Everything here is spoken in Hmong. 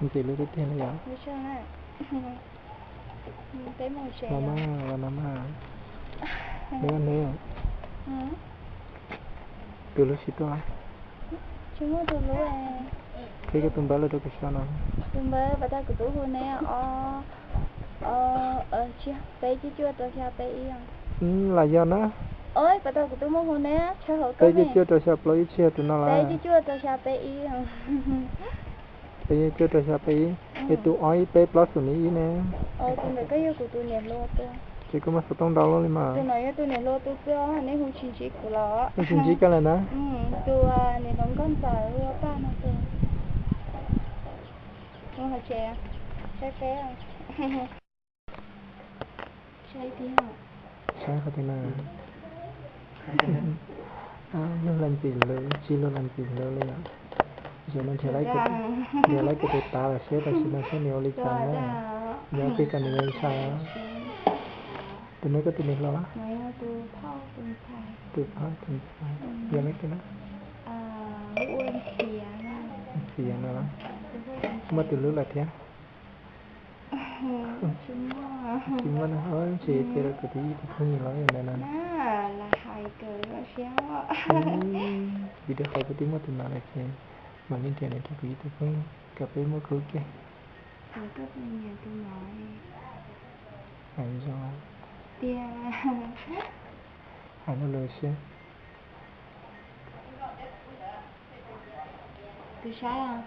Ntxim lub tiag tiag li yom. Los mas, los no mas. Neb, neb, tus lub tsis tuaj. Qhib koj tus npawb los rau kuv saib no. Tus npawb pas tag kuv twb hu neb os. Peb cuaj cuaj rau xya peb ib. Lam yog na. Pas tag kuv twb muab hu neb, peb cuaj cuaj rau xya plaub ib, tsis yog tus no lawm. Peb cuaj cuaj rau xya peb ib. Peb cuaj cuaj rau xya peb ib. Es tus ob ib peb plaub xoom ni ib ne? Tus ntawd koj yog kuv tus niam hluas tus. Ces koj muaj xov tooj ntau luaj li mas. Tus no yog tus niam hluas tus xwb, nej hu tsis ntsib kuv los. Hu tsis ntsib koj lawm na. Tus niam hluas nkauj ntxawm ua paj no tus. Mus hauv tsev, saib peb. Saib qhov twg na? Luag leej txiv hlub, tsis luag leej txiv hlub li yom. Zaum no nrhiav lawv tus tav lawm seb tam sim no seb nws ua li cas na. Nyob peb kom nws ntshai. Tus no koj tus niam hluas los? Tus phauj tus ntxhais. Yog leej twg na? Ntxhiav no los? Muaj tus hlub lawm thiab? Tsis muaj na, tsis tias rau kuv tus ib tug phooj ywg los yog ntawd na. Vim rau qhov kuv twb muaj tus no lawm ces mam li nrhiav nws rau kuv ib tug phooj ywg kom peb muaj khub kiag. Hais zoo, hais loj lus seb. Tus saib os.